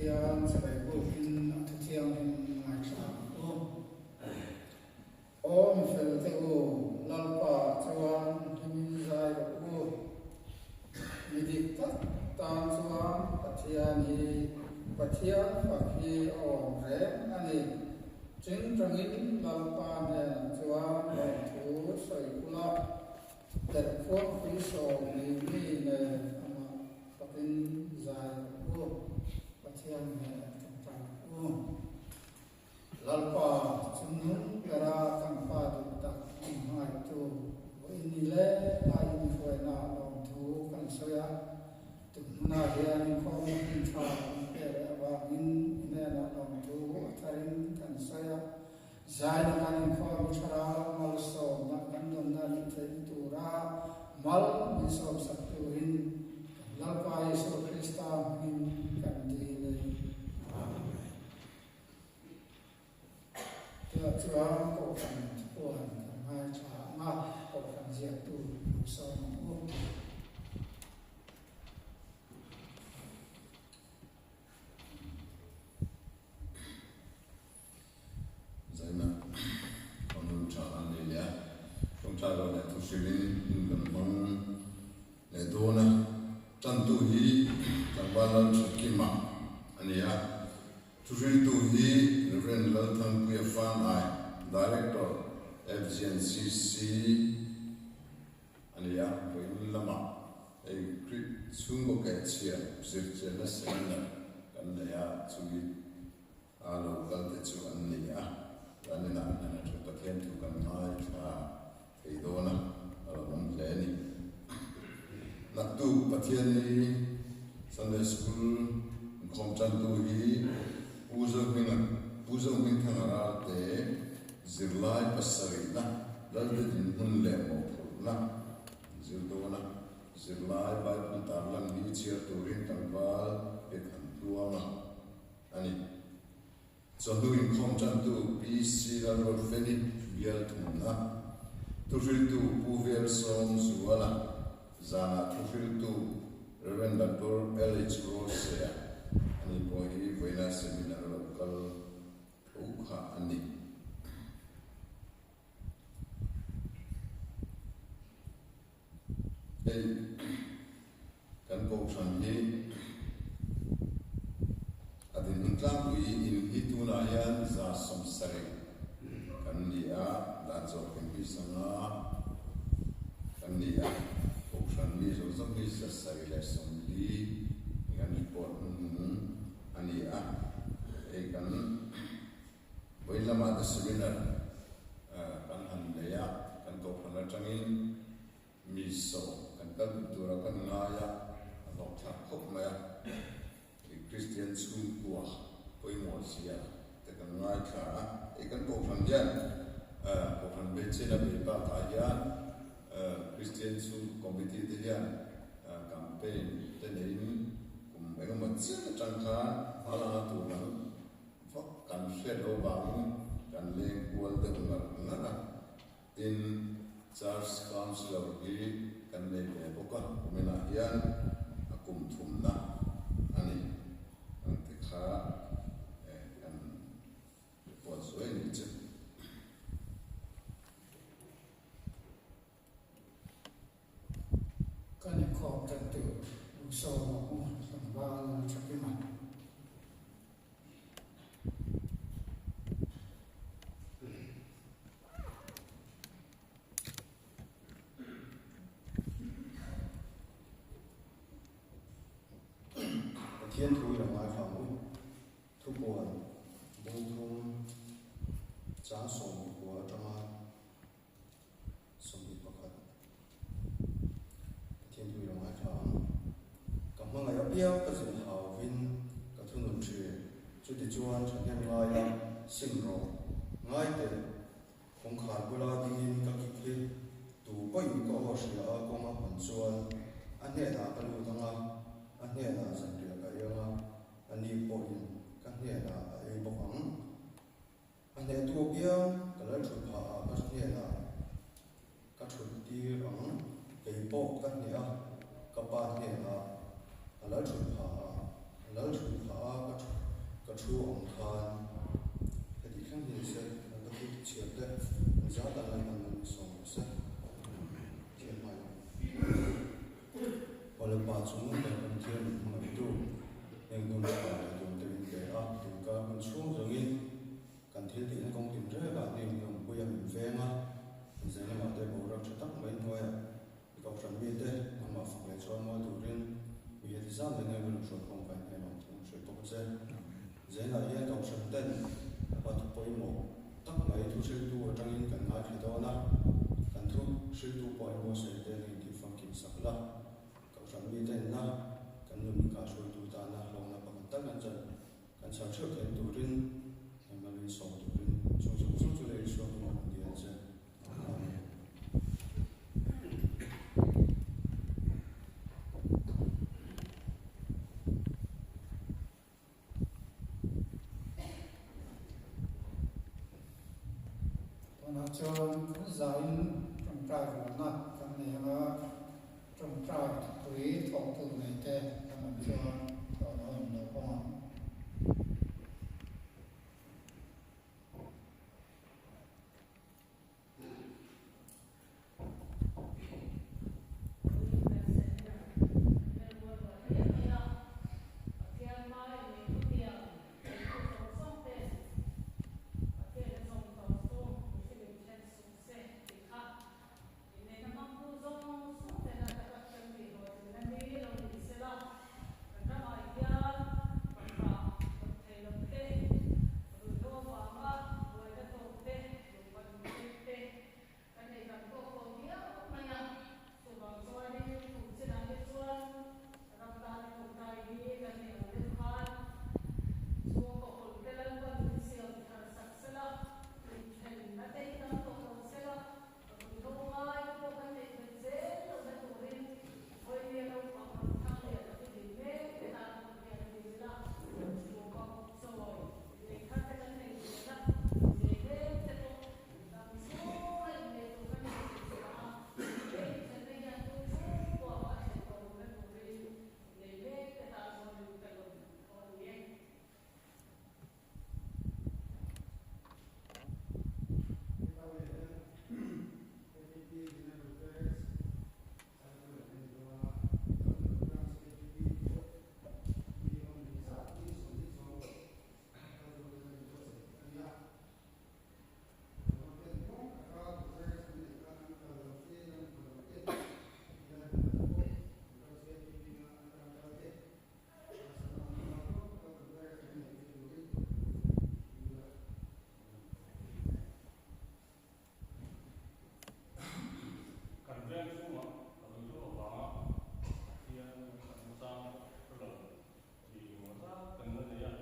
Pathian chibai bukin a thu thianghlim ngaithla ang u. Aw mi fel te u, Lalpa chuan hlimin zai rawh u. Mi dik tak tan chuan Pathian hi Pathian fak hi a awm reng a ni. Tingtangin Lalpa hnenah chuan lawmthu sawi ula, Perhkhuangpui 40 mi nen amah fakin zai rawh u, Pathian hnenah tawngtai rawh u. Lalpa chungnung bera kan Pa duh tak min hmangaihtu vawiin ni leh a inhruaina lawmthu kan sawi a, tumhmunah hian inkhawmna hmun tha kan pe leh avangin i hnenah lawmthu a tharin kan sawi a. Zaina kan inkhawm i thlarau malsawmna kan dawnna nih theihna tura mal min sawmsak turin kan Lalpa Isua Krista hmingin kan dil e. Amen. Tunah chuan Kohhran thupuan kan ngaithla ang a, Kohhran ziaktu lo sawm ang u. Zaina kan hun tha an nei leh a, tawngtai lo leh thuhrilhin hun kan hmang leh dawn a. Tantu hi tlangval Lalthatkima a ni a, thuhriltu hi Rev. Lalthangpuia Fanai, Director, FGNCC a ni a, vawiin lamah hei chhungkaw kehchhia zirchianna seminar kan nei a, chumi A lo kal te chu an ni a, kan inah hian a thu Pathian thu kan ngaithla thei dawn a, a lo awm hle a ni. Naktuk Pathian ni Sunday School inkhawm tantu hi Pu Zohminga, Pu Zohmingthanga Ralte zirlai pasarihna Lalte dinhmun leh mawhphurhna zir dawn a, zirlai Bible tarlan hi chhiar turin tlangval pek an tluang a. a ni. Chawhnu inkhawm tantu PC Lalruatfeli bial thumna, thuhriltu Pu Vel Sawm Zuala, zanah thuhriltu Rev. Doctor LH Rosea a ni pawh hi vawiina seminar lo kal tho kha a ni. Hei kan kohhran hi a dinhmun tlangpui in hi tunah hian 170 kan ni a, dan zawh thing hi 5 kan ni a, kohhran mi zawng zawng hi 740 kan report hnuhnung a ni a, hei kan Vawiin lamah te seminar kan han nei a, kan kohhran atangin mi sawm kan kal duh tura kan ngai a, a hlawkthlak khawp mai a. Kristian chhungkua pawimawh zia te kan ngaithla a, hei kan kohhran hian kohhran beichhena bei bakah hian Kristian chhungkaw committee te hian campaign te neiin kum engemaw chian atang khan hmalanga tur lam Vak kan hriat lo vangin kan leng kual deuh ngar ngar a, tin Church Councillor hi kan nei ve bawk a, kuminah hian a kum thumna a ni ang ti kha kan report zuai ni chu. Kan inkhawm tan tur Lungsawm a hmu tlangval Lalthakima. Pathian thu i lo ngaithla ang u. Thupuan bung thum chang 19 atanga 21 Pathian thu i lo ngaithla ang. Ka hmangaih apiang ka zilh hauvin ka thunun thin. Chutichuan thahnem ngaia sim rawh. Ngai teh, kawngkhar bula dingin ka kik hi tu pawhin ka aw hria a kawng a hawn chuan a hnenah ka lut ang a, a hnenah zanriah ka ei ang a, ani pawhin ka hnenah a ei bawk ang. A hnehtu apiang ka lal thut phah ah ka hnenah ka thut tir ang, kei pawh ka hneh a, ka pa hnenah a lal thut phah ah, a lal thut phah a ka thut. Engzah mai nge min rawn hruai khawm vai hmel awm thung hrilh bawk che. Zenah hian Kohhran ten pa thu pawimawh tak mai thu hriltu atangin kan ngaithla dawn a, kan thu hriltu pawh in buatsaih te an intih famkim sak la. Kohhran mite inna kan nun inkah hruaitu tana hlawkna pakhat tak an chan kan chhar theuh theih turin engmah min sawm turin chung zawng zawng chu lei Isua hmingah kan dil che. Amen. Tunah chuan kan zain tawngtai rualna kan nei ang a, tawngtai thupui thawhtu neite kan awm chuan thawhna hun lo hawng ang. Kan veng chhungah ka ruihhlo avanga Pathian ngaihsakna chang hre lo mi engemaw zat kan la nei a,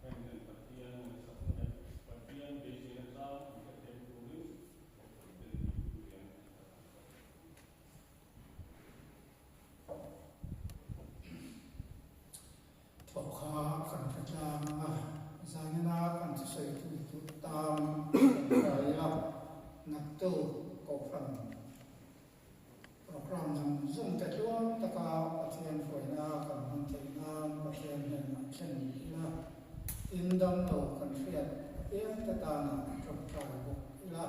heng ten Pathian ngaihsakna leh Pathian beiseina chang an hre thiam turin Kohhran ten tih tur hian a kan kal a ni. Thawhkha kan hre tlang a, zanina kan thusawitu chu tan kan hrai ila, naktu Kohhran Programme zawng zawng te tluang taka Pathian hruaina kan hman theih nan Pathian hnenah thlen ila, tin damlo kan hriat apiang te tana tawngtai bawk ila,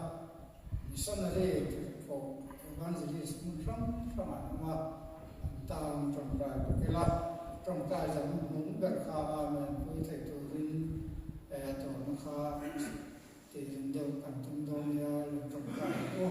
Missionary tirhkoh Evangelist hmun hrang hrangah an awm a, an tan tawngtai bawk ila, tawngtai zan hmun ber kha Amen pui thei turin tawrhna kha Tih deuh kan tum dawn nia lo tawngtai ang u.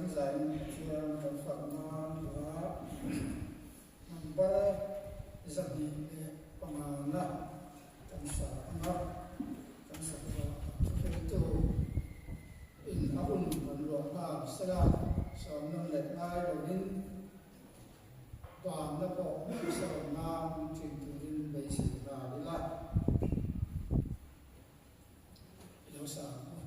Kan zaiin Pathian kan fak nan hla number 205 na kan sa ang a, kan sak zawh thuhriltu in a hun rawn luah nghal sela sawmnawn leh ngai loin Vanna pawh hmuhsawm nan ṭin turin beisei nghal ila i lo sa ang u.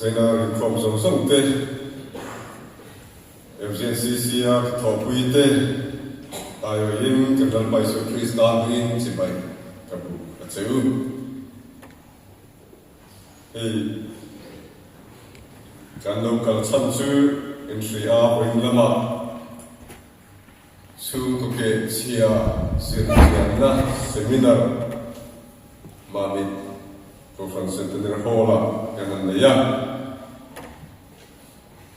Zaina rinkhawm zawng zawng te, FJCC a ka thawhpui te, taiawhin kan Lalpa Isua Krista hmingin chibai ka buk a che u. Hei kan lo kal chhan chu inhria vawiin lamah chhungkaw keh chhia zirchianna seminar Mamit Kohhran Centenary Hall-ah kan han nei a.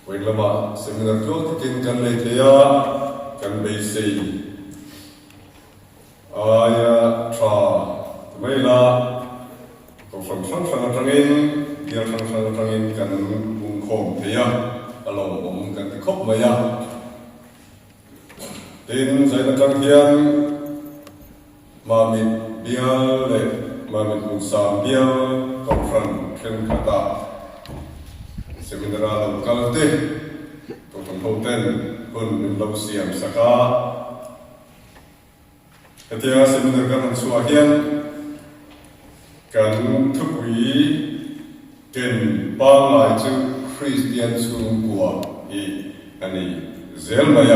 Vawiin lamah seminar tluang takin kan nei thei a, kan beisei. Aia tha ti mai ila, kohhran hrang hrang atangin, bial hrang hrang atangin kan pungkhawm thei a, a lawmawm kan ti khawp mai a. Tin, zain atang hian Mamit bial leh Mamit Hmunsam bial kohhran thenkhatah seminar a lo kal te, kohhran hoten hun min lo siam sak a. Hetia seminar kan han chhuah hian kan thupui ken pangngai chu Kristian chhungkua hi a ni zel mai a.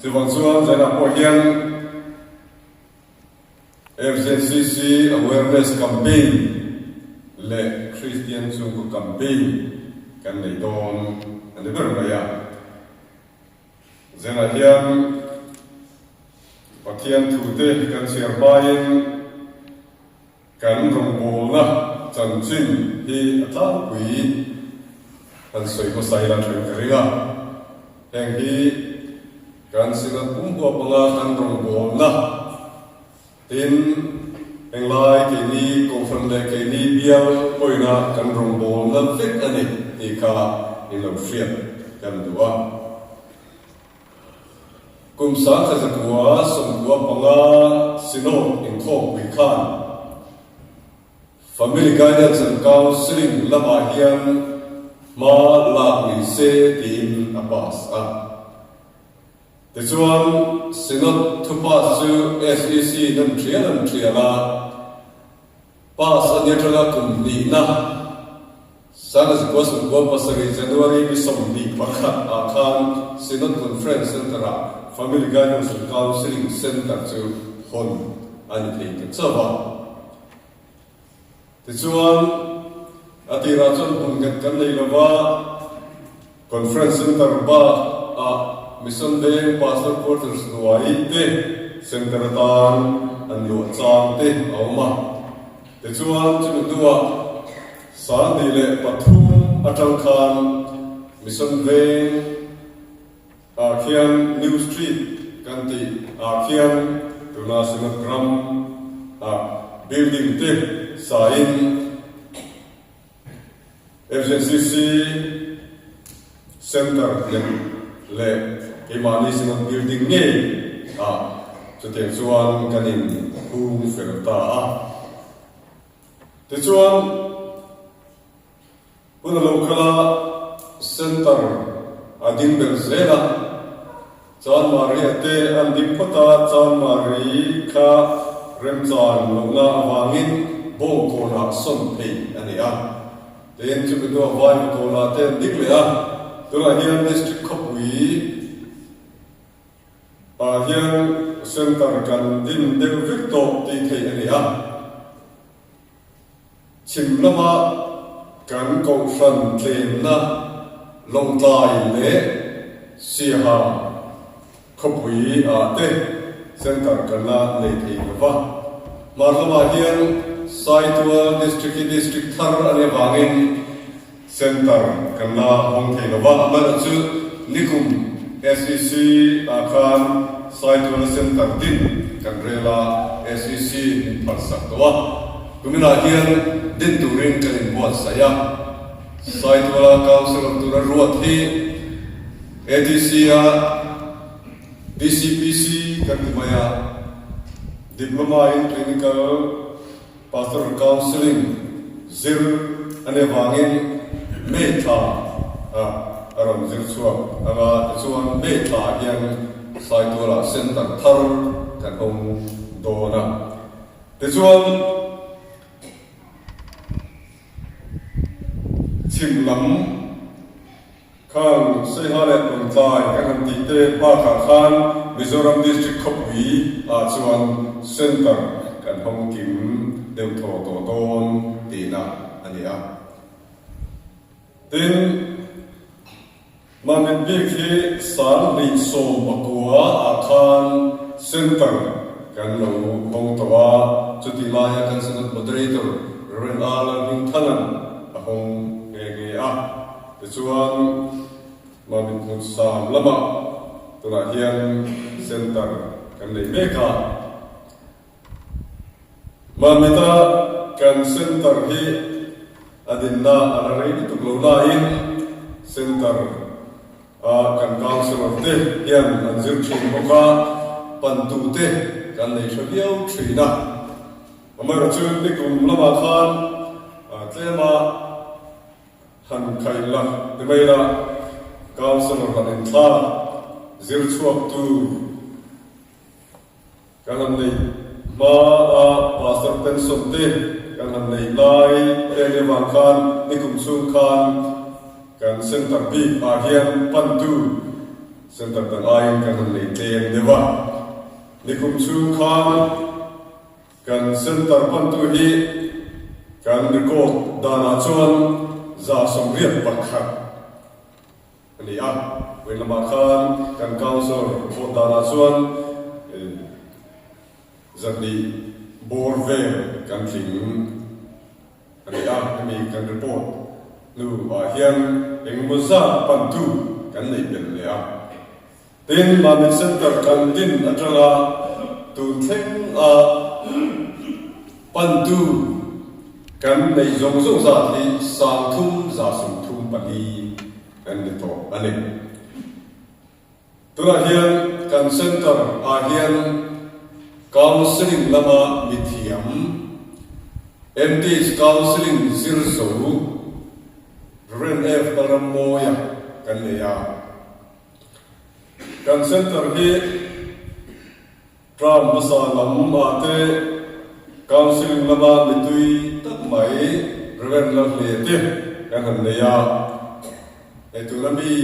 Chuvang chuan zainah pawh hian FZCC Awareness Campaign leh Kristian chhungkaw campaign kan nei dawn a ni ber mai a. Zenah hian Pathian thute kan chhiar hmain kan rawngbawlna chanchin hi a tlangpui han sawi hmasa ila thleng ka ring a. Heng hi kan Synod pumhua panga kan rawngbawlna tin englai keini Kohhran leh keini bial pawina kan rawngbawlna vek a ni tih kha in lo hriat kan duh a. Kum 1995 Synod inkhawmpui khan Family Guidance and Counselling lamah hian hma lak ni se tiin a pass a. Tichuan, Synod thu pass chu SEC in an thial an thial a, pass a ni atanga kum hnihna, 1997 January ni 21 ah khan. Synod Conference Centre-ah Family Guidance and Counselling Centre chu hawn a ni thei ta chauh a. Tichuan, a tirah chuan hmun nghet kan nei lova, Conference Centre bakah Mission Veng Pastor Quarters hnuai te Centre atan an luah chang te a awm a. Tichuan, chumi hnuah 2003 atang khan Mission Veng ah khian New Street kan tih ah khian tuna Synod ram ah building te sain FJCC Center lem leh keimahni Synod building ngei ah chutiang chuan kan in hung fel ta a. Tichuan. Hun a lo kal a, Center a ding ber zel a, Chanmari te an ding phawt a, Chanmari kha remchan lohna avangin Bawngkawnah sawn phei a ni a. Tin, chumi hnuah Vaivakawnah te an ding leh a, tunah hian District khawpui ah hian Center kan din deuh vek tawh tih theih a ni a. Chhim lama kan kohhran tlemna Lawngtlai leh Siaha khawpui ah te Centre kan la nei thei lo va. Hmar lamah hian Saitual District hi District thar a nih avangin Centre kan la hawng thei lo va. Amaherawhchu nikum SEC ah khan Saitual Centre din kan rel a, SEC min phalsak tawh a. Kuminah hian din turin kan inbuatsaih a, Saituala Councillor tura ruat hi ADC a DCPC kan ti mai a, Diploma in Clinical Pastoral Counselling zir a nih avangin May thla ah a rawn zir chhuak ang a, tichuan May thla ah hian Saituala Centre thar kan hawng dawn a. Tichuan, chhim lam khan Saiha leh Lawngtlai kan han tih te bakah khan Mizoram District khawpui ah chuan Centre kan hawng kim deuh thaw tawh dawn tihna a ni a. Tin, Mamit bik hi 2019 ah khan Centre kan lo hawng tawh a, chutih laia kan Synod Moderator Rev. A. Lalhmingthana'n a hawng nghe nghe a. Tichuan, Mamit hmun sang lamah tunah hian Centre kan nei mek a. Mamita kan Centre hi a dinna a la rei lutuk lo laiin Centre a kan Councillor te hian an zir thin bawk a, pantu te kan nei hre viau thin a. Amaherawhchu nikum lamah khan tlema han khaih la ti mai la, Councillor han inthlak zir chhuak tur Kan han neih hma a Pastor pension te kan han neih lai te nia vang khan nikum chhung khan kan Centre bik ah hian pantu Centre dang aiin kan han nei tlem deuh a. Nikum chhung khan kan Centre pantu hi kan record danah chuan 181 A ni a, vawiin lamah khan kan Council report danah chuan 200 bawr vel kan tling a ni a, hemi kan report hnu ah hian engemaw zat pantu kan neih belh leh a. Tin, Mamit Centre kan din atanga tun thleng a pantu kan neih zawng zawng zat hi 334 kan ni tawh a ni. Tunah hian kan Centre ah hian Counselling lama mithiam, MTH Counselling zir zo Rev. F. Lalrammawia kan nei a. Kan Centre hi term hmasa lam ah te Counselling lama mitui tak mai Rev. Lalhle te kan han nei a, hei tuna mi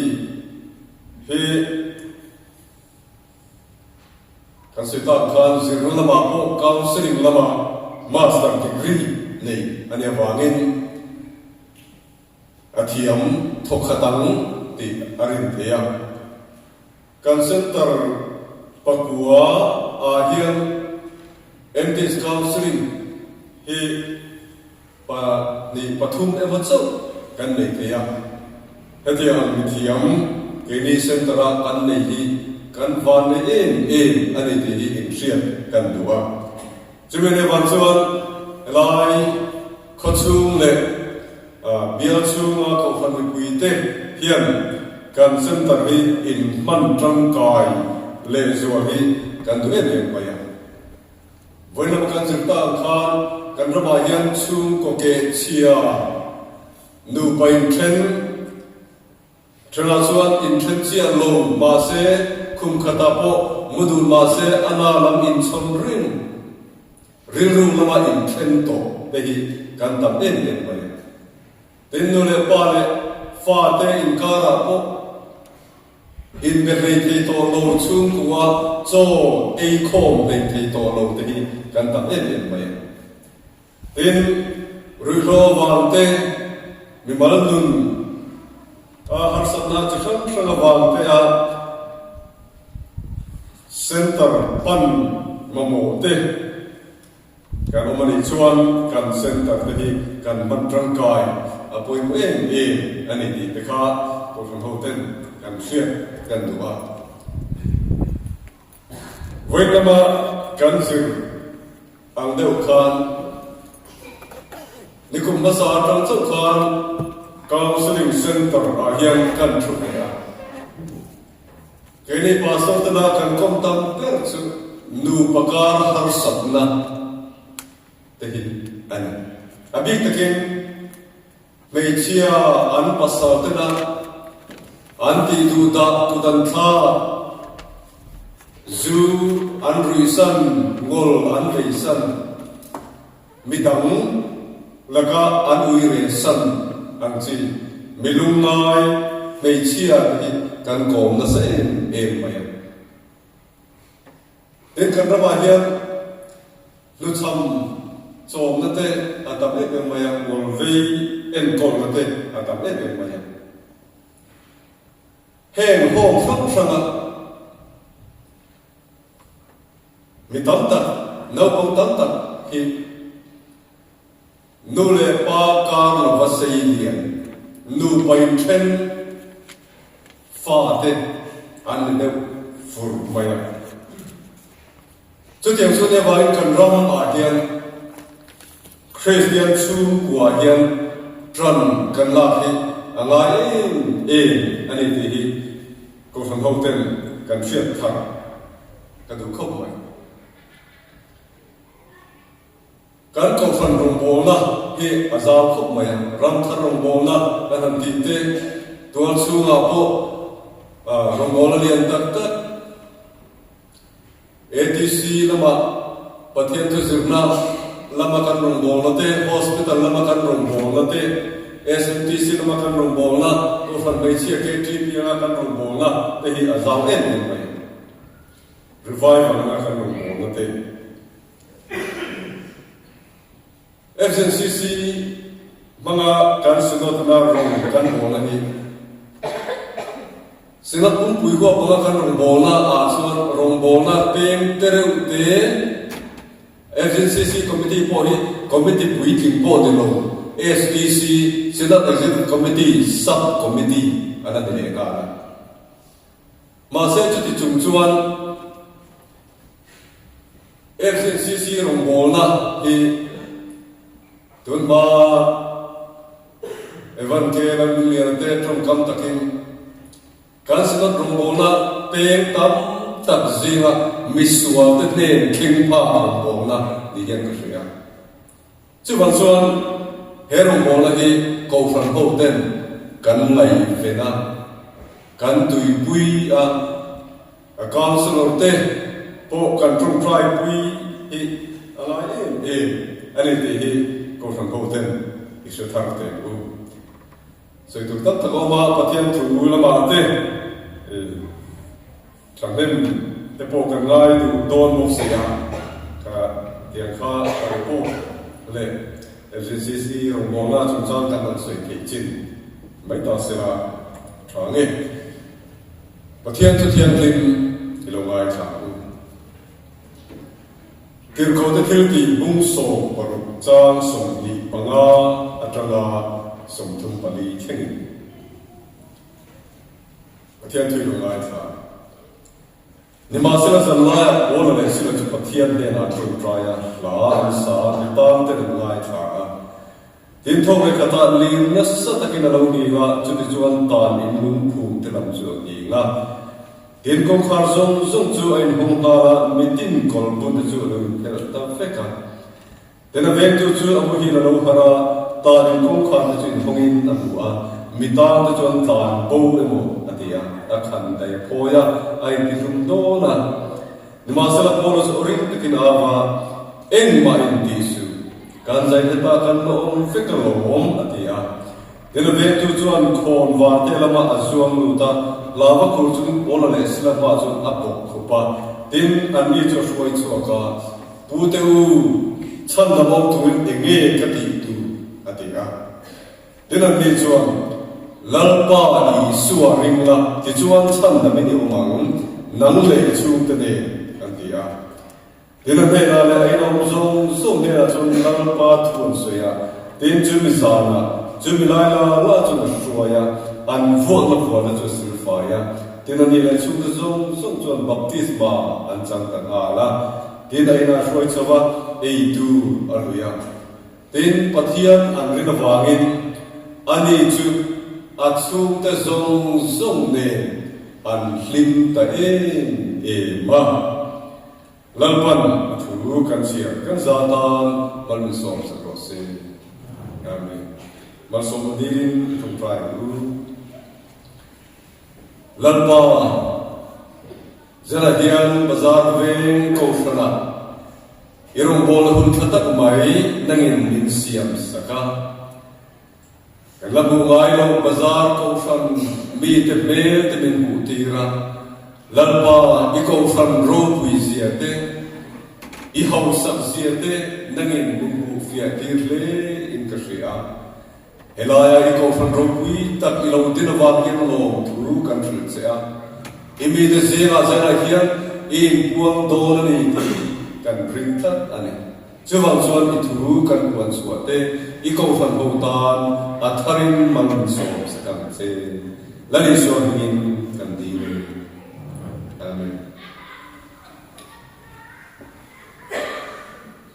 Hi kan sawi tak khan zirna lamah pawh counselling lama master degree nei a nih avangin a thiam thawkhat ang tih a rin thei a. Kan centre pakua ah hian MTS counselling hi 2, 3 emaw chauh kan nei thei a. Hetiang ang mithiam keini centre a kan nei hi kan van nei em em a ni tih hi inhriat kan duh a. Chumi nih avang chuan helai khawchhung leh bial chhunga kohhran mipuite hian kan centre hi inhman tangkai lehzual hi kan duh em em mai a. Vawiin lama kan zir ta ang khan kan ramah hian chhungkaw keh chhia nupa inthen thenah chuan inthen chiah lo mahse khum khatah pawh mu dun mahse a na lam inchhawn reng rilru lama inthen tawh te hi kan tam em em mai a. Tin nu leh pa leh fate inkarah pawh Inbe hlei thei tawh lo chhungkua chaw ei khawm hlei thei tawh lo te hi kan tam em em mai a. Tin, ruihhlo avang te, mimal nun a harsatna chi hrang hrang avang te a centre pan mamawh te Kan awm a nih chuan kan centre te hi kan hman tangkai a pawimawh em em a ni tih te kha Kohhran ho ten kan hriat kan duh a. Vawiin lama kan zir ang deuh khan nikum hmasa atang chauh khan Counselling Centre ah hian kan thu ve a. Keini pastor tena kan kawm tam ber chu nupa kar harsatna te hi a ni. A bik takin hmeichhia an pasal tena an tih duh dah kut an thlak, zu an ruihsan, ngawl an veisan, midang laka an ui reh san ang chi mi lungngai hmeichhia te hi kan kawm nasa em em mai a. Tin kan ramah hian hnuchham chawmna te a tam em em mai a, ngawlvei enkawlna te a tam em em mai a. Heng home hrang hranga Mi tam tak, naupang tam tak hi nu leh pa kar lova sei lian, nupa inthen fate an ni deuh fur mai a. Chutiang chu nia vangin kan ram ah hian Kristian chhungkua hian tan kan lak hi a ngai em em a ni tih hi Kohhran ho ten kan hriat thar ka duh khawp mai. Kan kohhran rawngbawlna hi a zau khawp mai a, ram thar rawngbawlna kan han tih te, tual chhungah pawh rawngbawlna lian tak tak, ATC lama Pathian thu zirna lama kan rawngbawlna te, Hospital lama kan rawngbawlna te, SMTC lama kan rawngbawlna, Kohhran Hmeichhia KTP anga kan rawngbawlna te hi a zau em em mai. Revival anga kan rawngbawlna te. FNCC hmanga kan Synod-na rawng kan bawlna hi Synod pumpui huap anga kan rawngbawlna ah chuan rawngbawlna peng te reuh te FNCC Committee pawh hi Committee puitling pawh ni lo SEC Synod Executive Committee Sub Committee an la ni leh nghal a. Mahse chuti chung chuan FCCC rawngbawlna hi tun hma Evan K. Lalhmingliana te tawngkam takin kan Synod rawngbawlna peng tam tak zinga misual te hnen thleng phak rawngbawlna ni hian ka hria. Chuvang chuan he rawngbawlna hi Kohhran ho ten kan ngaihven a, kan tuipui a, a councillor te pawh kan tawngtai pui hi a ngai em em a ni tih hi Kohhran ho ten i hre thar teh u. Sawi tur tak tak a awm a, Pathian thu lamah te. Thahnem te pawh kan ngai duh dawn bawk si a, ka tiang kha ka report leh FZCC rawngbawlna chungchang kan han sawi theih chin mai ta sela tha nge. Pathian chu thianghlim i lo ngaithla ang u. Tirhkohte thil tih bung 16 chang 25 atanga 34 thlengin. Pathian thu i lo ngaithla. Nimahsela zanlaiah Paula leh Sila chu Pathian hnenah tawngtai a, hla an sa a, mi tan ten an ngaithla a. Tin, thawk leh khatah lir nasa takin a lo nghing a, chutichuan tan in lungphum te lam chu a nghing a. Tin, kawngkhar zawng zawng chu a inhawng nghal a, mitin kawlbun te chu a lo inphelh ta vek a. Tin, a vengtu chu a muhil a lo harh a, tan in kawngkhar te chu inhawngin a hmu a, mi tan te chuan tlan bo emaw a ti a, a khan daih a phawi a, a intihlum dawn a. Nimahsela Paula chu aw ring takin a au a, Engmah intih suh, kan zai heta kan la awm vek alawm, a ti a. Tin, a vengtu chuan khawn varte lamah a zuang lut a, lava khur chungin Paula leh Sila hmaah chuan a bawk khup a. Tin, anni chu a hruai chhuak a, Pu te u, chhan lam awm turin eng nge ka tih tur? a ti a. Tin, anni chuan, Lalpa Isua ring la, tichuan chhan lamin i awm ang, nang leh i chhungte nen, an ti a. Tin, a hnenah leh a inawm zawng zawng hnenah chuan Lalpa thu an sawi a, tin, chumi zanah, chumi lai la la chuan a hruai a, an vuakna vuahna chu a silfai a. Tin, ani leh chhungte zawng zawng chuan baptisma an chang ta nghal a. Tin, a inah hruai chho a, eitu a lui a. Tin, Pathian an rin avangin ani chu a chhungte zawng zawng nen an hlim ta em em a. Lalpan a thu kan chhiar kan za tan malminsawm sak rawh se. Amen. Malsawmna dilin i ṭawngṭai ang u. Lalpa. Zela hian bazar veng kohhranah i rawngbawlna hun tha tak mai nangin min siam sak a. Kan la hmuh ngai loh bazar kohhran mite hmel te min hmuh tir a, Lalpa i kohhran ropui zia te, i hausak zia te nangin min hmuh fiah tir hle in ka hria. Helaia i kohhran ropui tak i lo din avang hian lawmthu kan hrilh che a, i mite zingah zaiah hian i inpuang dawn a ni tih kan ring tlat a ni. Chuvang chuan i thu kan puan chhuah te i kohhran ho tan a tharin mal min sawm sak ang che. Lal Isua hmingin kan dil e. Amen.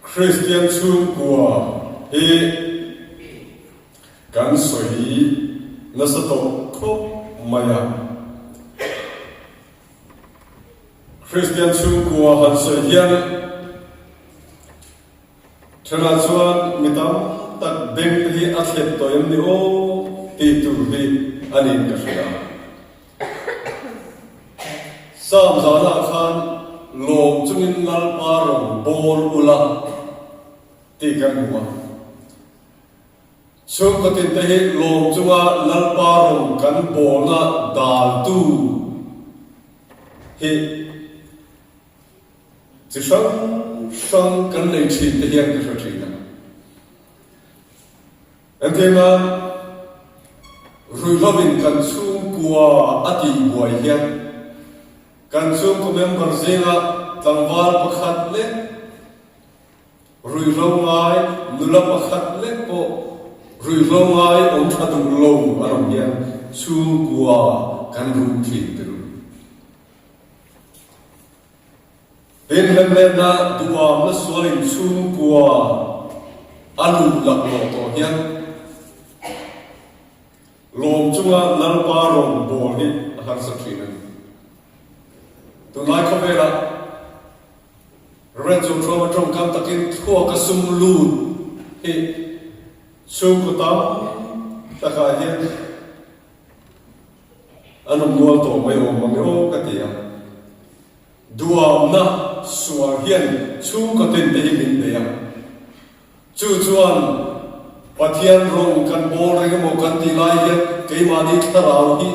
Kristian chhungkua hi kan sawi nasa tawh khawp mai a. Kristian chhungkua han sawi hian thenah chuan mi tam tak beng te hi a thlep tawh em ni aw tih tur hi a niin ka hria. Sam zanah khan lawm chungin Lalpa rawn bawl ula tih kan hmu a. Chhungkaw tinte hi lawm chunga Lalpa rawn kan bawlna daltu hi chi hrang hrang kan nei thin te hian ka hre thin a. Engtianga ruihhlovin kan chhungkua a tihbuai hian kan chhungkaw member zinga tlangval pakhat lek, ruihhlo ngai nula pakhat lek pawh ruihhlo ngai awm tha duh lo an awm hian chhungkua kan ruh thin ti ru. Tin, hlemhletna duhamna sualin chhungkua a luh laklawh tawh hian lawm chunga Lalpa rawngbâwl hi a harsa ṭhin a ni. Tunlai khawvelah Rev. Jothruama ṭawngkam takin thluaka sum lut hi chhungkaw tam takah hian An awm nual tawh mai awm ang emaw ka ti a. Duamna sual hian chhungkaw tin te hi min bei a. Chu chuan Pathian rawng kan bawl reng emaw kan tih lai hian keimahni thlarau hi.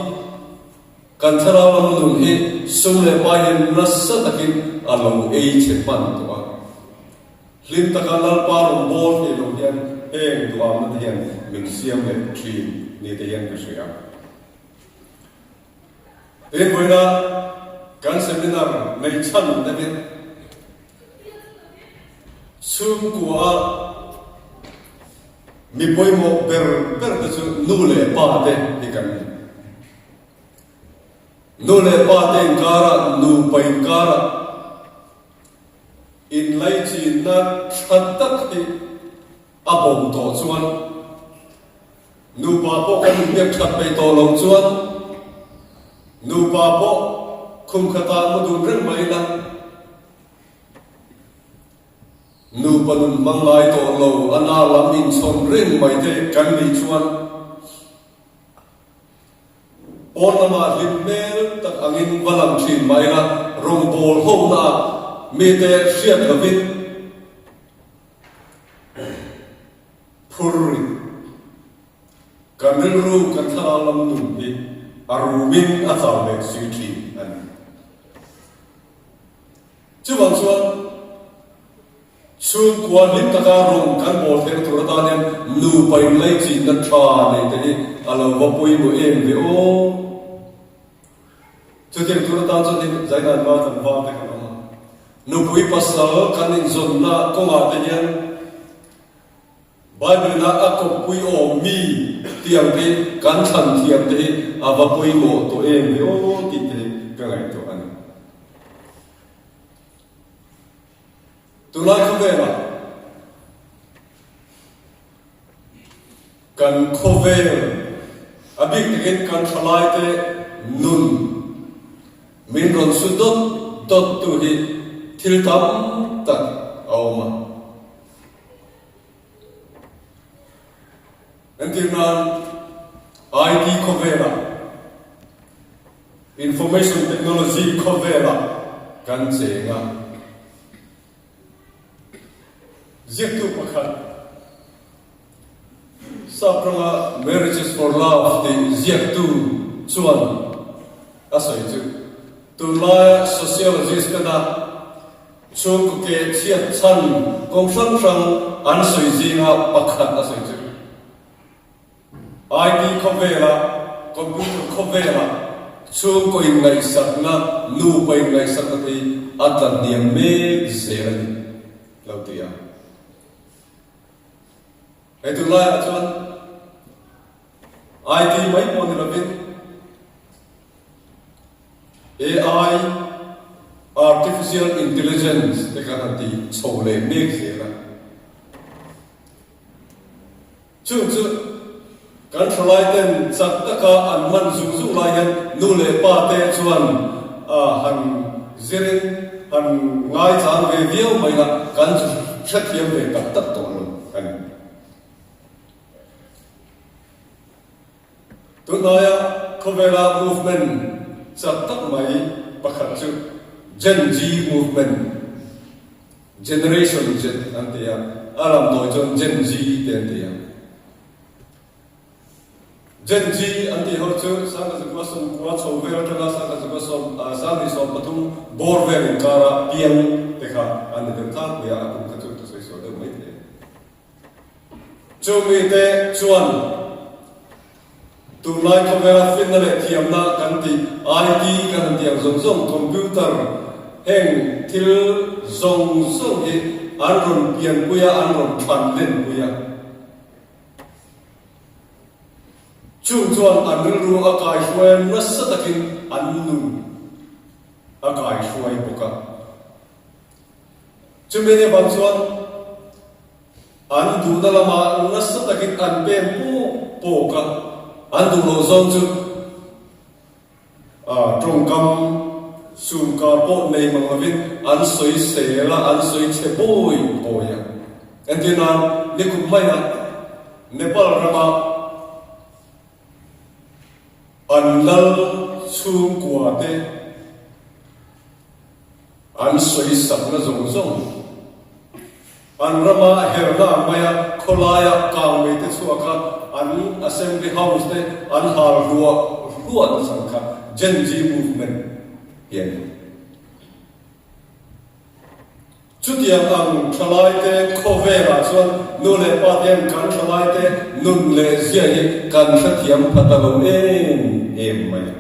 Kan thlarau lam nun hi sum leh pai hian nasa takin a lo ei chhe hman tawh a. Hlim taka Lalpa rawn bawl thei lo hian heng duhamna te hian min siam leh thin ni te hian ka hria. Tin, vawiina kan seminar nei chhan deuhin chhungkua a mi pawimawh ber ber te chu nu leh pa te hi kan ni. Nu leh pa te inkarah, nupa inkarah inlaichinna tha tak hi a bo tawh chuan Nupa pawh kan inbiak that peih tawh loh chuan nupa pawh khum khatah mu dun reng mai ila, nupa nun hmang ngai tawh lo a na lam inchhawn reng mai te kan nih chuan pawn lamah hlim hmel tak angin va lang thin mah ila rawngbawl honaah mite hriat lovin Phur rit. Kan rilru kan thlarau lam nun hi a rumin a chau leh si thin a ni. Chuvang chuan chhungkua hlim taka rawng kan bawl theihna tur atan hian nupa inlaichinna tha nei te hi a lo va pawimawh em ve aw. Chutiang tur atan chuan hei Zainat va tlangval te kan awm a. Nupui pasal kan inzawnna kawngah te hian Bible-in a a kawppui awm mi tiang te hi kan thlan thiam te hi a va pawimawh tawh em ve aw tih te hi ka ngaihtuah a ni. Tunlai khawvelah kan khawvel a bik takin kan thalaite nun min rawn su dawt dawt tu hi thil tam tak a awm a. Entir nan IT khawvelah, Information Technology khawvelah kan cheng a. Ziaktu pakhat Sap ranga Marriages for Love tih ziaktu chuan a sawi chu tunlaia sociologist tena Chhungkaw ke chhiat chhan kawng hrang hrang an sawi zinga pakhat a sawi chu. IT khawvela, computer khawvela chhungkaw inngaihsakna, nupa inngaihsakna te hi a tla hniam mek zel a ni lo ti a. Hei tunlaiah chuan IT mai pawh ni lovin, AI, Artificial Intelligence, te khan an ti chho leh mek zel a. Chung chu kan thalai ten chak taka an hman zung zung lai hian nu leh pa te chuan han zirin han ngaichang ve viau mai la, kan hrethiam ve tak tak tawh lo a ni. Tunlaia khawvela movement chak tak mai pakhat chu Gen Z movement, Generation Z an ti a, a lam tawi chuan Gen Z te an ti a. Gen Z an tih ho chu Sangkazakua 90 chho vel atanga Sangkazakua sawm 2014 bawr vel inkara piang te kha an ni deuh tlangpui a, a kum kha chu ka sawi sual deuh maithei. Chu mite chuan tunlai khawvela finna leh thiamna kan tih, IT kan han tih ang zawng zawng, computer, heng thil zawng zawng hi an rawn pianpui a, an rawn thlan lenpui a. Chung chuan an rilru a kaihruai a, nasa takin an nun a kaihruai bawk a. Chumi ni vang chuan an duhna lamah nasa takin an pem pawk pawk a, an duh loh zawng chu tawngkam sumkar pawh nei mang lovin an sawi sel a, an sawi chhe bawi bawi a. Entir nan, nikum maia Nepal rama an lal chhungkua te, An sawisakna zawng zawng, an rama herna ang maia khawlaia kangmei te chhuak kha an Assembly House te an hal hluah hluah nachang kha. Gen-Z movement hi a ni. Chutiang ang thalaite khawvelah chuan nu leh pa te hian kan thalaite nun leh zia hi kan hrethiam pha ta lo em em mai a.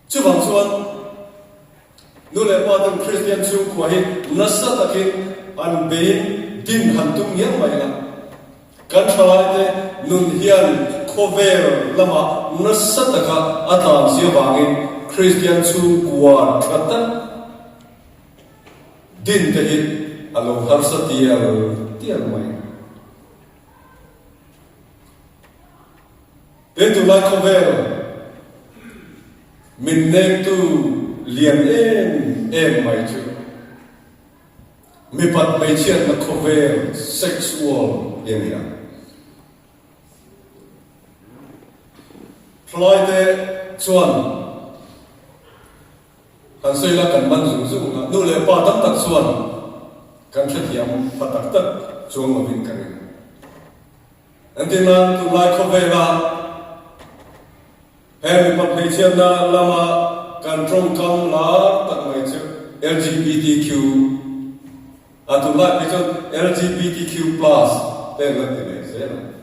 Chuvang chuan nu leh pa ten Kristian chhungkua hi nasa takin an beiin din han tum ngiang mai la. Kan thalaite nun hian khawvel lamah nasa taka a tlan si avangin Kristian chhungkua tha tak din te hi a lo harsa tial tial mai. He tunlai khawvel min nektu lian em em mai chu Mipat hmeichhiatna khawvel, sex world, hi a ni a. Thalaite chuan han sawi la kan man zung zung a, nu leh pa tam tak chuan kan hrethiam pha tak tak chuang lovin ka ring. Entirnan, tunlai khawvela He mipa hmeichhiatna lama kan tawngkam lar tak mai chu LGBTQ, a tunlai phei chuan LGBTQ plus te an la ti leh zel ang.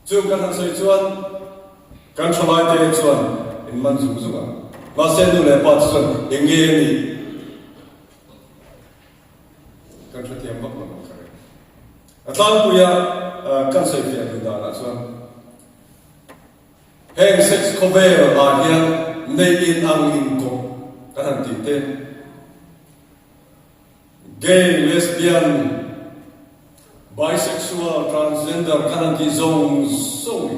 Chung kan han sawi chuan kan thalaite chuan in man zung zung ang. Mahse nu leh pa chu chuan eng nge a nih? Kan hrethiam vak lo ang ka ring. A tlangpuia kan sawifiah duh danah chuan heng sex khawvel ah hian neih in ang inkawp kan han tih te, gay, lesbian, bisexual, transgender kan han tih zawng zawng hi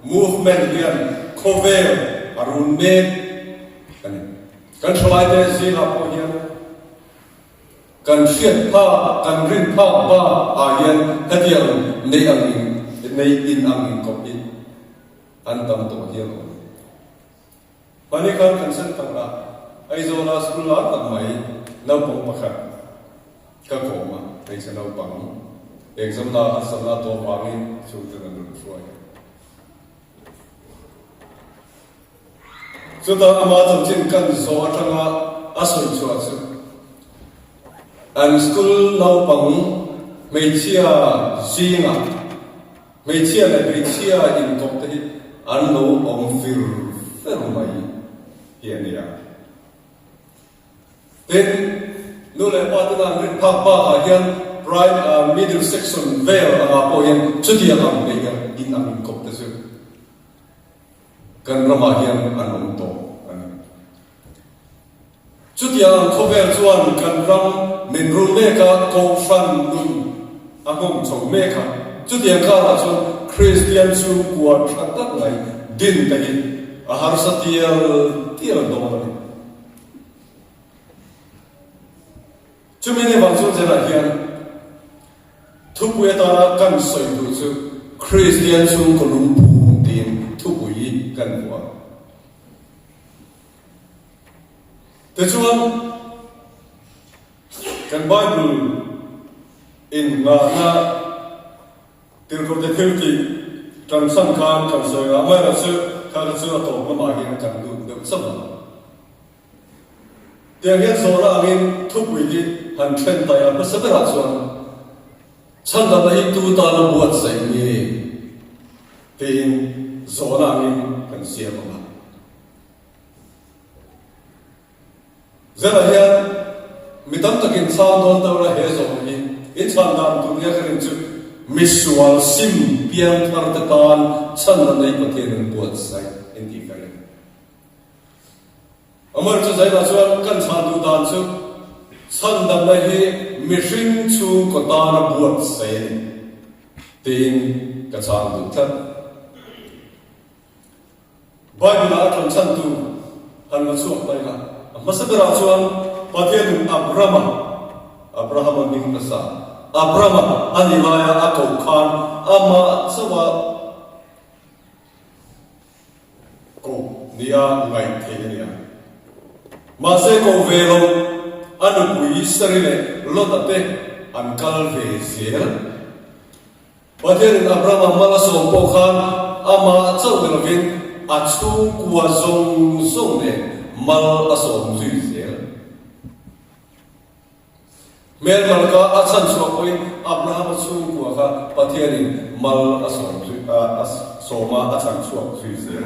movement hian khawvel a run mek a ni. Kan thalaite zingah pawh hian Kan hriat phak, kan rin phak bak ah hian hetiang nei ang in, nei in ang in kawp hi an tam tawh hial awm. Hmani khan kan center ah Aizawl ah school lar tak mai naupang pakhat ka kawm a, hmeichhe naupang exam na harsatna tawh vangin chhungten an rawn hruai. Chutah ama chanchin kan zawh atanga a sawi chhuah chu an school naupang hmeichhia zingah hmeichhia leh hmeichhia inkawp te hi an lo awm fir fer mai hi a ni a. Tin, nu leh pa te dan rin phak bakah hian prime middle section vel angah pawh hian chutiang ang neih in ang inkawp te chu Kan ramah hian an awm tawh a ni. Chutiang ang khawvel chuan kan ram min rul mek a, Kohhran nun a nghawng chho mek a. Chutiang karah chuan Kristian chhungkua tha tak mai din te hi a harsa tial tial dawn a ni. Chumi ni vang chuan zelah hian thupui atana kan sawi duh chu Kristian chhungkaw lungphum tiin thupui kan vuah. Tichuan, kan Bible in ngahna tirhkohte thil tih kan chhan khan kan sawi ngah mai lo chu kha kha chu a tawp lamah hian kan lut deuh chauh ang. Tiang hian zawhna angin thupui hi han then ta ila hmasa berah chuan chhandamna hi tu tana buatsaih nge tiin zawhna angin kan siam ang a. Zelah hian mi tam takin chhang dawn ta ula he zawhna hi in chhan dan tur nia ka rin chu misual sim piangthar te tan chhandamna hi Pathian an buatsaih intih ka ring. Amar chu Zaina chuan kan chhan duh dan chu chhandamna hi mihring chhungkaw tana buatsaih a ni tiin ka chhang duh tlat. Bible-ah a ṭan chhantu han la chhuak ta ila, a hmasa berah chuan Pathianin Abrama, Abrahama hming hmasa, Abrama a ni laia a koh khan amah chauha Ko nia ngaih theih a nia. Mahse ko ve lo, a nupui Sari leh Lota te an kal ve zel. Pathianin Abrahama mal a sawm pawh khan amah chauh ni lovin a chhungkua zawng zawng nen mal a sawm zui zel. Hmel malka a chhan chhuah pawhin Abrahama chhungkua kha Pathianin mal a sawm zui a sawm a, a chhan chhuak zui zel.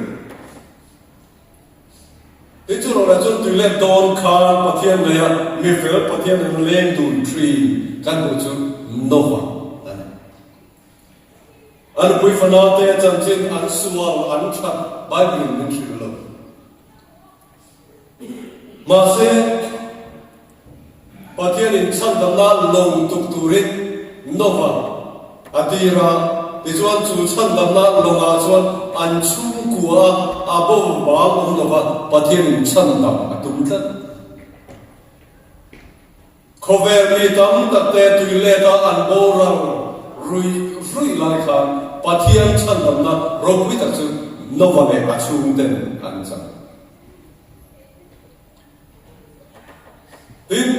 Tin chu rawh leh chuan tui let dawn khan Pathian neia mi fel Pathian in leng dun thin kan hmuh chu Nova a ni. A nupui fanaute chanchin an sual an that Bible in min hrilh lo. Mahse, Pathianin chhandamna lawng tuk turin Nova a tir a, tichuan chu chhandamna lawngah chuan an chhungkua a bo bang awm lova Pathianin chhandam a tum tlat. Khawvel mi tam takte tui leta an boral ruih ruih lai khan Pathian chhandamna ropui tak chu Nova leh a chhungten an chang. Tin,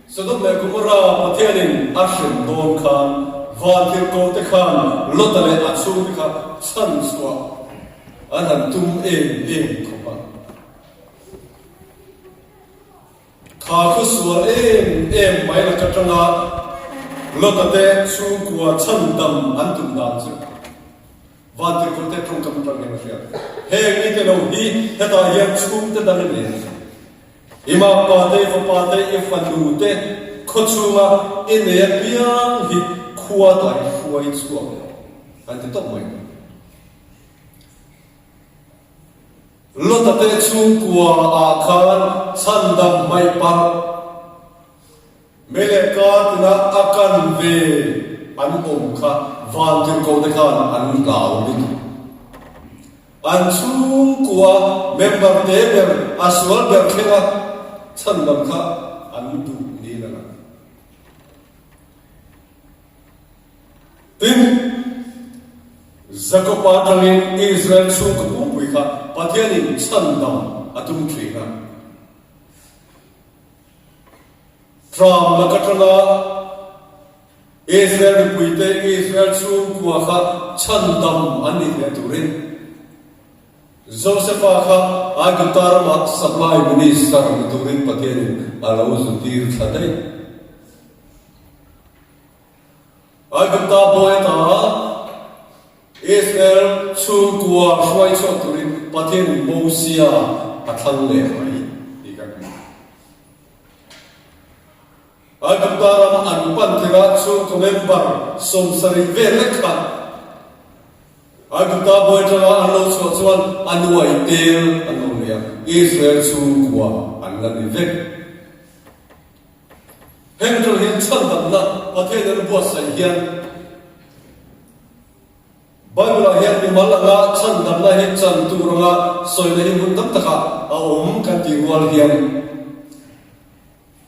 Sodom leh Gomorra Pathianin a hrem dawn khan vantirhkohte khan Lota leh a chhungte kha chhanchhuah an han tum em em khawp a. Kha khaw sual em em mai lak atanga Lota te chhungkua chhandam an tum dan chu Vantirhkohte tawngkam atang hian a hriat. Heng mite lo hi hetah hian chhungte dang i nei a. I makpa te, i fapa te, i fanu te khaw chhunga i nei apiang hi khua tai hruai chhuak lo an ti tawp mai. Lota te chhungkua ah khan chhandam hmaih parh mei leh kar tina a kan ve an awm kha vantirhkoh te khan an hlau lutuk. An chhungkua member te ber a sual ber thlenga chhandam kha an duh niin a lang. Tin, Jakoba atangin Israel chhungkaw pumpui kha Pathianin chhandam a tum thin a. Tram lak atanga Israel mipuite Israel chhungkua kha chhandam an nih hle turin Josefa kha Aigupta ramah supply minister ni turin Pathianin a lo zutir thla daih. Aigupta bawi ata Israel chhungkua hruai chhuak turin Pathianin Mosia a thlang leh mai tih kan hmu. Aigupta ram an pan thila chhungkaw member 70 vel lek kha Aigupta bawi atanga an lo chhuah chuan a nuai tel an lo nei a, Israel chhungkua an la ni vek. Heng atang hian chhandamna Pathian an buatsaih hian Bible-ah hian mimal anga chhandamna hi chan tur anga sawina hi hmun tam takah a awm kan tih rual hian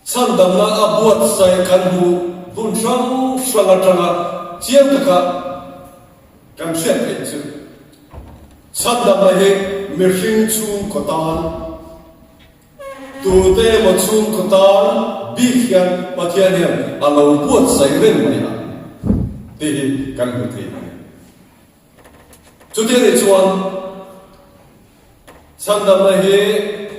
chhandamna a buatsaih kan hmuh hmun hrang hrang atanga chiang taka kan hriat theih chu chhandamna hi mihring chhungkaw tan Tute emaw chhungkaw tan bik hian Pathian hian a lo buatsaih reng mai a tih hi kan hmu thei a ni. Chuti anih chuan chhandamna hi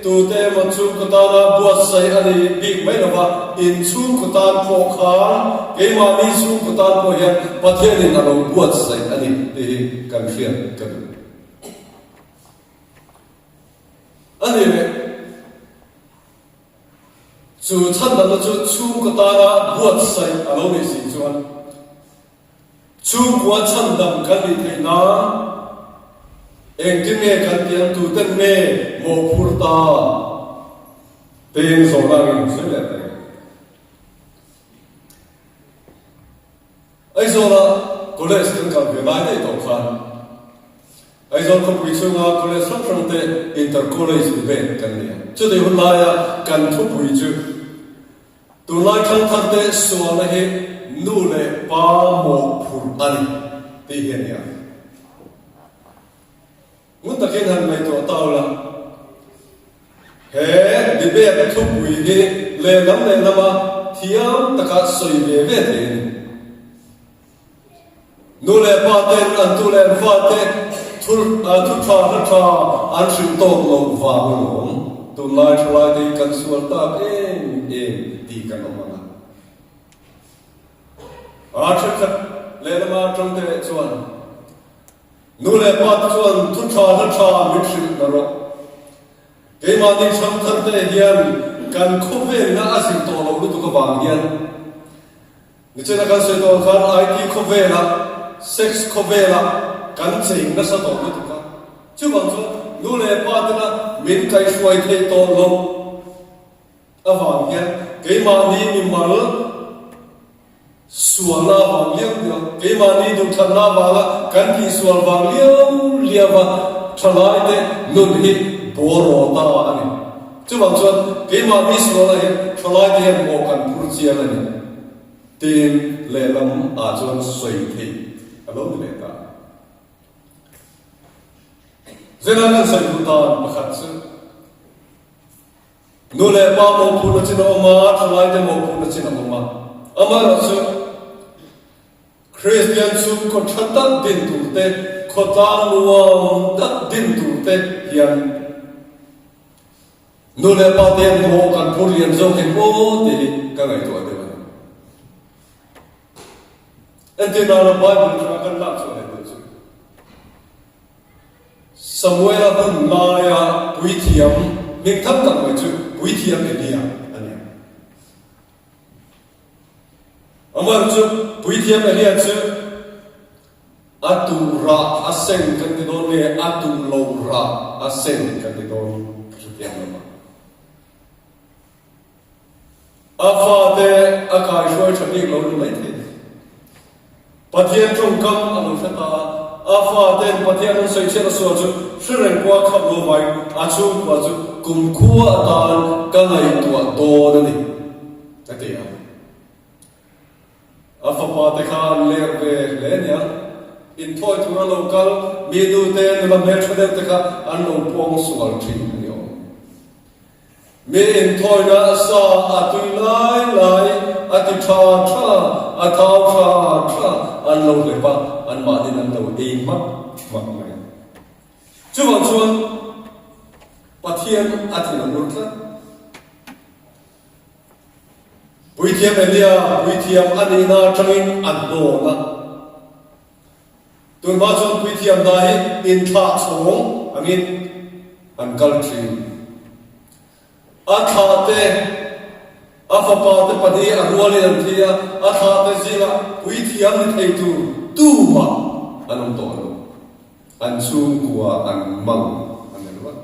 tute emaw chhungkaw tana buatsaih a ni bik mai lo va, in chhungkaw tan pawh khan keimahni chhungkaw tan pawh hian Pathianin a lo buatsaih a ni tih hi kan hriat ka duh. A ni leh, chu chhandamna chu chhungkaw tana buatsaih a lo nih si chuan chhungkua chhandam kan nih theih nan engtin nge kan tih ang tuten nge mawhphur ta teng zawhna angin han sawi leh ta em? Aizawla College kan kal ve lai daih tawh khan Aizawl khawpui chhunga college hrang hrang te Inter College debate kan nei a. Chutih hun laia kan thupui chu tunlai thangthar te sualna hi nu leh pa mawhphurh a ni tih hi a ni a. Ngun takin han ngaihtuah ta ula, he debate thupui hi lehlam lehlama thiam taka sawi ve ve thei a ni. Nu leh pa ten an tu leh an fate thu thu tha hla tha an hrilh tawk loh vang alawm. Tunlai thalai te hi kan sual tak em em tih kan awm ang a. A thenkhat lehlama atang te chuan nu leh pa te chuan thu tha hla tha min hrilh na rawh. Keimahni thangthar te hian kan khawvelna a zir tawh loh lutuk avang hian Nichina kan sawi tawh ang khan IT khawvelah, sex khawvelah kan cheng nasa tawh lutuk a. Chuvang chuan nu leh pa tena min kaihhruai theih tawh loh avang hian keimahni mimal sualna avang liau liau, keimahni duhthlanna avanga kan tihsual vang liau liau a thalaite nun hi bawraw ta a ni. Chuvang chuan keimahni sualah hian thalaite hian mawh kan phur chiang a ni tiin lehlam ah chuan sawi theih a lo ni leh ta. Zela kan sawi duh dan pakhat chu nu leh pa mawhphurhna chin a awm a, thalaite mawhphurhna chin a awm a, amaherawhchu Kristian chhungkaw tha tak din tur te, khawtlang nuam tak din tur te hian nu leh pa te hian mawh kan phur lian zawk hi maw tih hi ka ngaihtuah deuh a ni. Entir nana Bible atanga kan lak chhuah leh duh chu Samuela hun laia puithiam hming tham tak mai chu Puithiam Elia a ni a. Amar chu Puithiam Elia chu a tuh rah a seng kan ti dawn nge a tuh lo rah a seng kan ti dawn ka hrethiam lo a. A fate a kaihruai tha bik lo ni maithei. Pathian tawngkam a lo hre ta a, a fate'n Pathian an sawi chhiat a sual chu hre reng pawh a khap lo vangin a chhungkua chu kumkhua atan ka ngaihtuah dawn a ni, a ti a. A fapa te kha an ler ve hle nia, inthawi tura lo kal mi nute nula hmeltha deuh te kha an lo pawng sual thin a ni awm. Mi inthawina sa a tui lai lai, a ti tha tha, a thau tha tha an lo hlep a, anmahnin an lo ei hmak hmak mai. Chuvang chuan Pathian a thin a ur tlat. Puithiam Elia puithiam a nihna atangin a hnawn a. Tunhma chuan puithiam hna hi inthlah chhawng angin an kal thin. A thlahte, a fapate pahnih a rualin an thi a, a thlahte zingah puithiam ni thei tur tumah an awm tawh lo. An chhungkua an mang a ni lo a.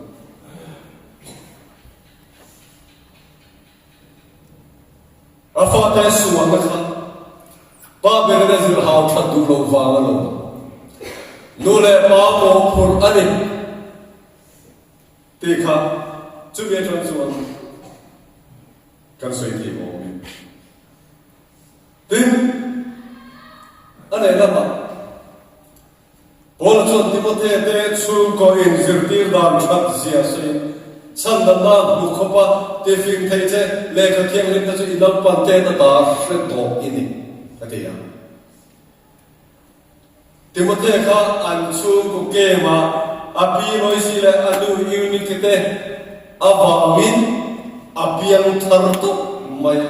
A fate sualna kha pa berin a zir hau that duh loh vang a lo. Nu leh pa mawhphurh a ni tih kha chumi atang chuan kan sawi thei awm e. Tin, a lehlamah Paula chuan Timothea te chhungkaw inzirtir dan that zia sawiin, Chhandanna hmu khawpa tifing thei che lehkha thianghlim te chu i naupan te ata hre tawh i ni, a ti a. Timothea kha an chhungkaw game-ah a pi Loisi leh a nu Eunike te Avangin a piang thar tawp mai a.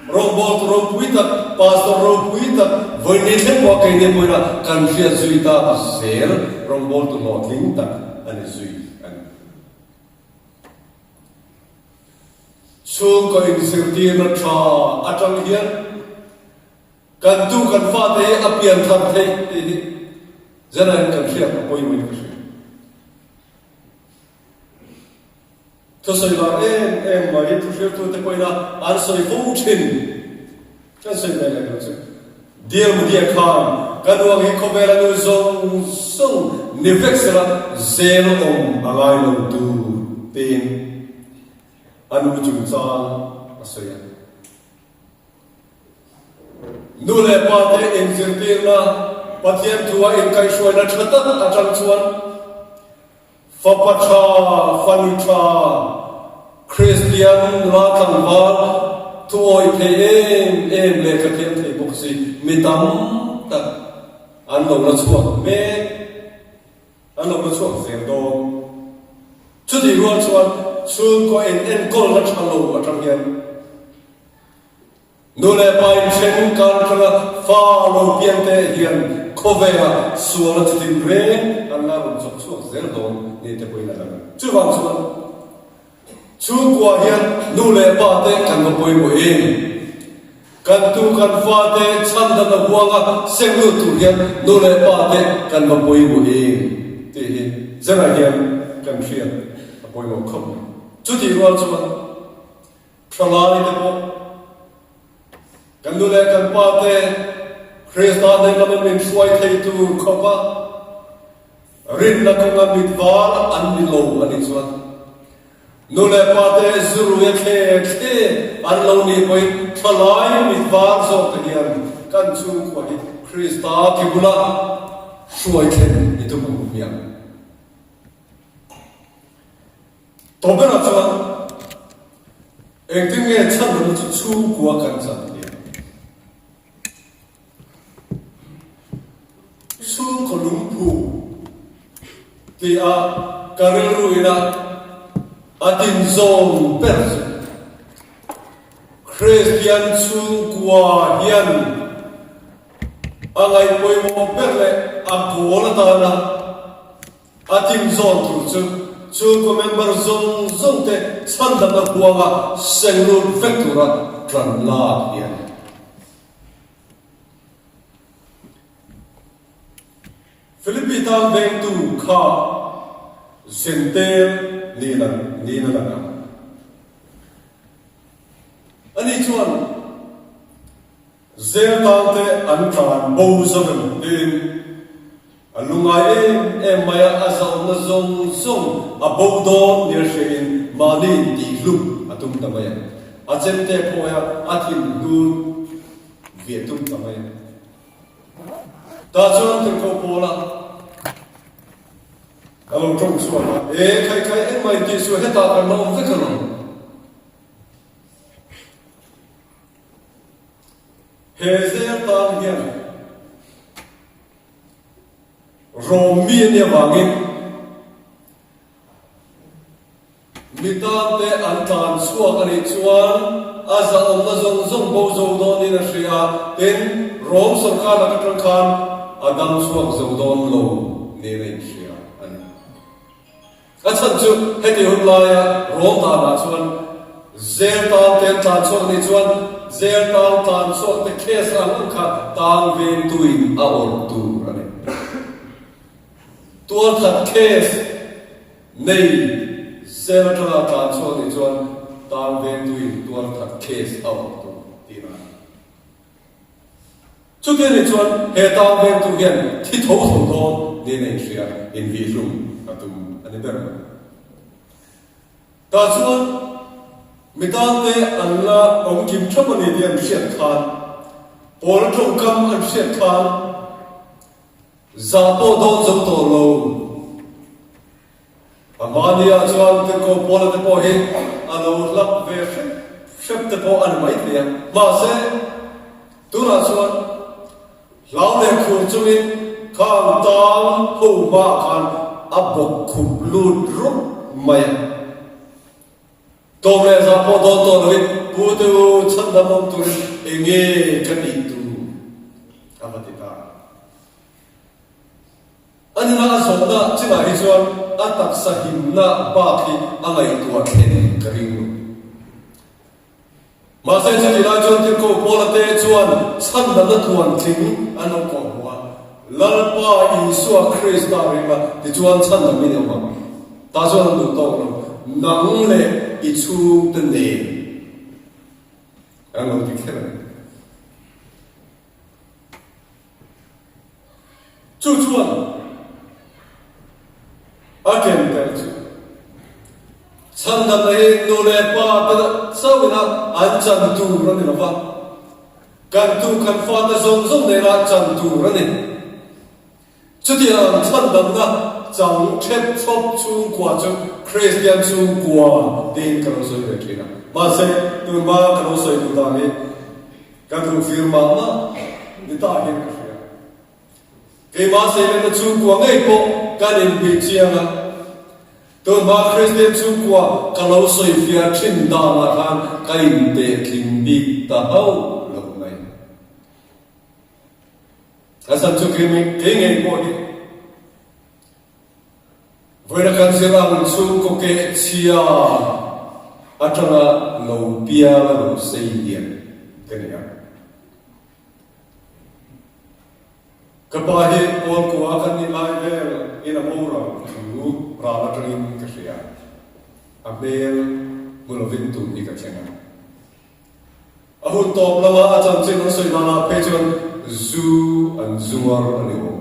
Rawngbawltu ropui tak, Pastor ropui tak, vawiin thleng pawh keini pawhin kan hriat zui tak zel rawngbawltu hlawhtling tak a ni zui a ni. Chhungkaw inzirtirna tha atang hian kan tu kan fate hi a pian thar theih tih hi zerain kan hriat a pawimawhin ka hria. Thusawi lar em em mai thuhriltute pawhin a an sawi fo thin. Kan sawi ve leh lo chu. Dear Mudia khan ka nuang hi khawvela nu zawng zawng ni vek sela zel awm a ngai lo tur tiin a nu chungchang a sawi a. Nu leh pa te inzirtirna Pathian thua inkaihhruaina tha tak atang chuan Fapa tha, fanu tha, Kristian nula tlangval thuawih thei em em leh ka thiam thei bawk si, mi tam tak an. an lo la chhuak mek, an lo la chhuak zel dawn. Chutih rual chuan chhungkaw in enkawlna tha lo atang hian Nu leh pa inthen kar atanga fa lo piang te hian khawvela sual a chitin reng an la rawn chawk chhuak zel dawn ni te pawhin a lang. Chuvang chuan chhungkua hian nu leh pa te kan va pawimawh em? Kan tu kan fa te chhandamna huanga seng lut tur hian nu leh pa te kan va pawimawh em tih hi zerah hian kan hriat a pawimawh khawp mai. Chutih rual chuan Thalai te pawh kan nu leh kan pa te Krista hnen lama min hruai thei tur khawpa rinna kawnga mit var an ni lo a nih chuan nu leh pa te zuruia thle thle an lo nih pawhin thalai mit var zawk te hian kan chhungkua hi Krista ki bula hruai thlen i tum ang hmiang. Tawh berah chuan engtin nge chhanna chu chhungkua kan chan hian chhungkaw lungphu tia ka rilru ina a dinzawn ber chu Kristian chhungkua hian a ngaihpawimawh ber leh a goal atana A team zawn tur chu chhungkaw member zawng zawng te chhandamna huanga seng lut vek tura tan lak hi a ni. Philippi tan vengtu kha Zentel niin a lang a. Ani chuan. Zel tan te an tlan bo zo em tiin a lungai em em mai a, a zawnna zawng zawng a bo dawn nia hriain mahni intihhlum a tum ta mai a, a chemte phawi a, a thinhnun ve tum ta mai a. Tah chuan Tirhkoh Paula a lo tawng chhuak a, E khai khai engmah intih suh hetah kan la awm vek alawm. He zel tan hian Rom mi a nih avangin mi tante an tlan chhuak a nih chuan a zahawmna zawng zawng bo zo dawnin a hria a, tin, Rom sawrkar lak atang khan a dam chhuak zo dawn lo niin a inhria a ni. A chhan chu heti hun laia rawl danah chuan zel tang te an tlan chhuak nih chuan zel tang tlan chhuak te case ang ang kha tang vengtuin a awrh tur a ni. Tualthat case nei zel atanga tlan chhuak nih chuan tang vengtuin tualthat case a awrh tur tihna a ni. Chuti anih chuan he tang vengtu hian thi tho tho dawn niin a inhria, invihlum a tum a ni ber mai. Tah chuan mi tante an la awm kim thap a ni tih an hriat khan, Paula tawngkam an hriat khan zah pawh dawn zo tawh lo. A hmaniah chuan Tirhkoh Paula te pawh hi a lo hlap ve hrep hrep te pawh a ni maithei a, mahse tunah chuan hlau leh khur chungin khang tang ho hmaah khan a bawk khup lut rup mai a. Tlawm leh zah pawh dawn tawh loin Pu te u chhandam awm turin enge ka tih tur a va ti ta. A nuna a zawhna chinah hi chuan a taksa himna bak hi a ngaihtuah thlen ka ring lo. Mahse chutih lai chuan Tirhkoh Paula te chuan chhandamna tluan tling an lo kawh hmu a, Lalpa Isua Krista ring a, tichuan chhandam in awm ang. Tah chuan an duh tawk lo, nang leh i chhungte nen an lo ti kher a ni. Chu chuan a ken tel chu chhandamna hi nu leh pa te chauhina an chan tur a ni lo va, kan tu kan fate zawng zawng nena chan tur a ni. Chutiang chhandamna chang thep chhawp chhungkua chu Kristian chhungkua tiin ka lo sawi ve thin a. Mahse, tunhma ka lo sawi duh dan hi Ka duh fir mah mah ni ta hian ka hria. Keimah Seilenna chhungkua ngei pawh kan inbih chiang a. Tunhma Kristian chhungkua ka lo sawifiah thin danah khan ka intehtling bik ta hauh lo mai. A chhan chu kei ngei pawh hi Vawiina kan zir ang chhungkaw keh chhia atanga lo piang a lo sei lian ka ni a. Ka pa hi pawl kua kan nih lai vel in a boral thu ral atangin ka hria. A hmel hmu lovin tun hi ka thleng a. A hun tawp lama a chanchin an sawi danah phei chuan zu an zuar a ni awm.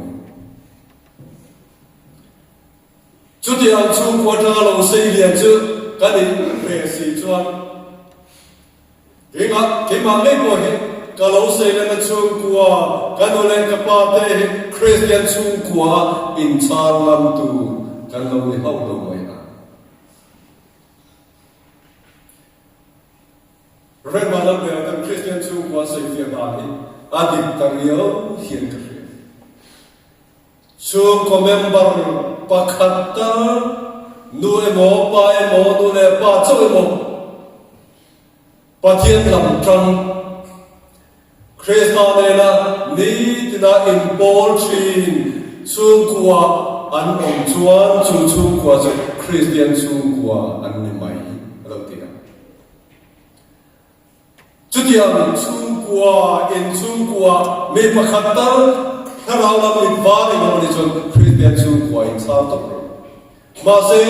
Chutiang chhungkua atanga lo sei lian chu kan in ve si chuan keimah keimah ngei pawh hi ka lo sei lena chhungkua ka nu leh ka pa te hi Kristian chhungkua inchhar ngam tur kan lo ni hauh lo mai a. Remah lam leh kan Kristian chhungkua sawifiah dan hi a dik ta riau hian ka hria. Chhungkaw member pakhat tal, nu emaw, pa emaw, nu leh pa chauh emaw, Pathian lam tang, Krista nena nitina inpawl thin chhungkua an awm chuan chu chhungkua chu Kristian chhungkua an ni mai a lo ti a. Chutiang chhungkua, inchhungkua mi pakhat tal thlarau lam mit var in awm a nih chuan Kristian chhungkua in chhar tawp rawh. Mahse,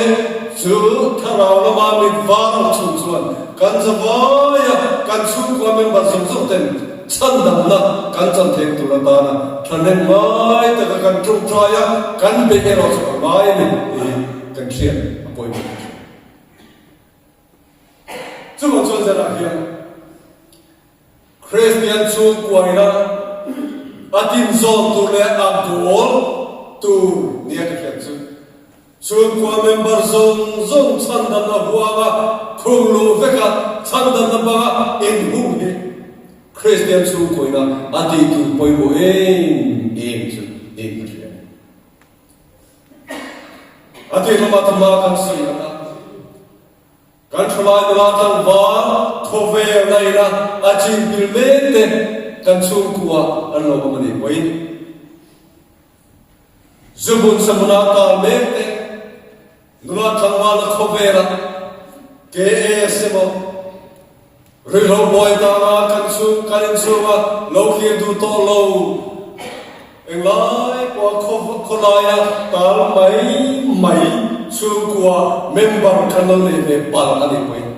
chu thlarau lama mit var ang chhung chuan kan zavaia kan chhungkua member zawng zawng ten chhandamna kan chan theih tur atana thahnem ngai taka kan tawngtai a, kan beih erawh chu a ngai a ni tih hi kan hriat a pawimawh ta thin. Chuvang chuan zanah hian Kristian chhungkuaina a tinzawn tur leh a goal tur nia ka hriat chu chhungkua member zawng zawng chhandamna huanga khung luh veka chhandamna banga inhung hi Kristian chhungkuaina a tih tur pawimawh em em chu niin ka hria a ni. A tih lamah tuma kan sawi ang a, kan thalai nula tlangval khawvel laina a chinpil mek te kan chhungkua an lo awm a nih pawhin zubun sahmuna tal mek te Nula tlangval a khawvela KAS emaw ruihhlo buai tana kan chhung kan inchhunga lo thlir duh tawh lo englai pawha khawlaia tal mai mai chhungkua member kan lo nei ve palh a nih pawhin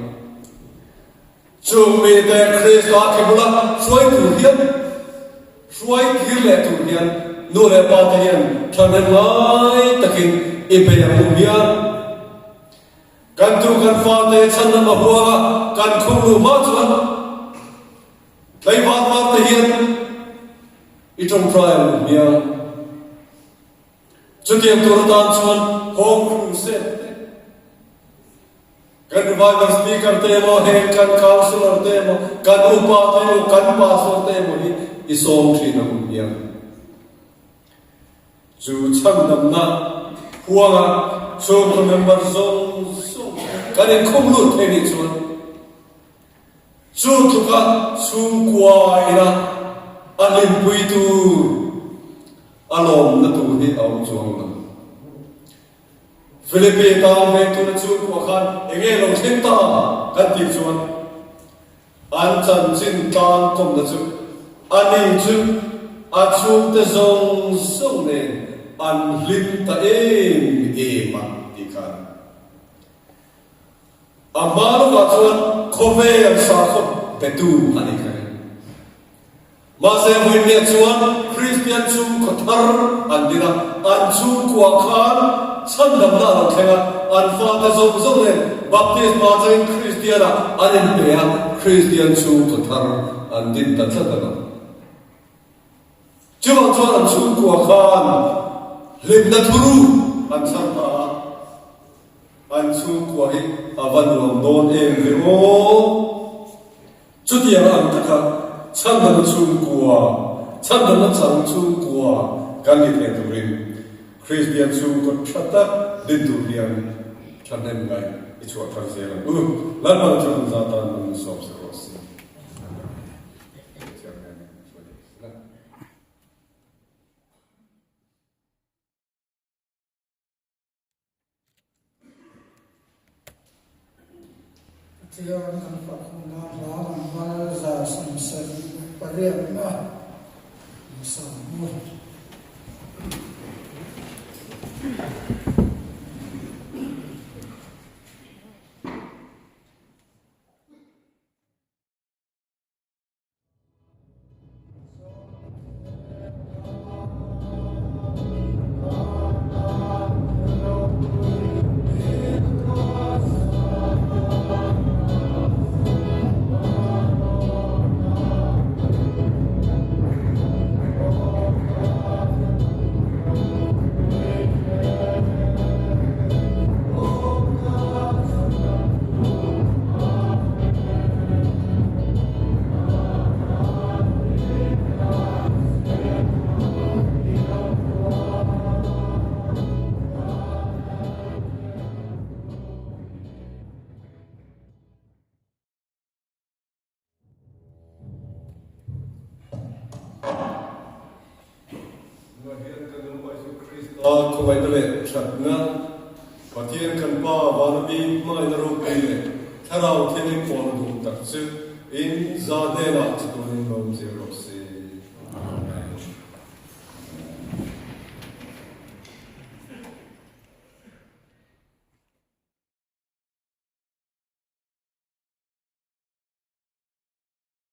Chung mite Krista khi bula hruai tur hian, hruai kir leh tur hian nu leh pa te hian thahnem ngai takin i bei ang u hian kan tu kan fate chhan lam a huang a, kan khung luh hma chuan tlaivar var te hian i tawngtai ang u hmiang. Chutiang tur atan chuan Home Crusade te, Kan Revival Speaker te emaw, heng kan Councillor te emaw, kan upa te emaw, kan Pastor te emaw hi i sawm thin ang hmiang. Chu chhandamna huanga chhungkaw member zawng zawng kan inkhum lut thei nih chuan chu tluka chhungkua ina a hlimpui tur a lawmna tur hi a awm chuang lo. Philippe tan veng tuna chhungkua khan enge lo thleng ta kan tih chuan an chanchin tlang kawmna chu a ni chu a chhungte zawng zawng nen an hlim ta em em a tih khan A hma lawkah chuan khawvel sakhaw betu a ni kha ring. Mahse vawiinleh chuan Kristian chhungkaw thar an din a, an chhungkua khan chhandamna a lo thleng a, an fate zawng zawng nen baptisma changin Kristianah an inpe a, Kristian chhungkaw thar an din ta tlat a lo. Chuvang chuan an chhungkua khan hlimna thuru an chhar ta a, an chhungkua hi a va nuam dawn em ve aw. Chutiang ang taka chhandamna chhungkua, chhandamna chang chhungkua kan nih theih turin Kristian chhungkaw tha tak din tur hian thahnem ngaih i chhuah thar zel ang u. Lalpa chu an za tan min sawm sak rawh se. Pathian kan fak huna hla lamval 178na sang hmu. Krista khawngaihna leh thatna, Pathian kan Pa vana mi hmangaihna ropui leh Thlarau Thianghlim pawhna duh tak chu in za hnenah chatuanin lawm zel rawh se. Amen.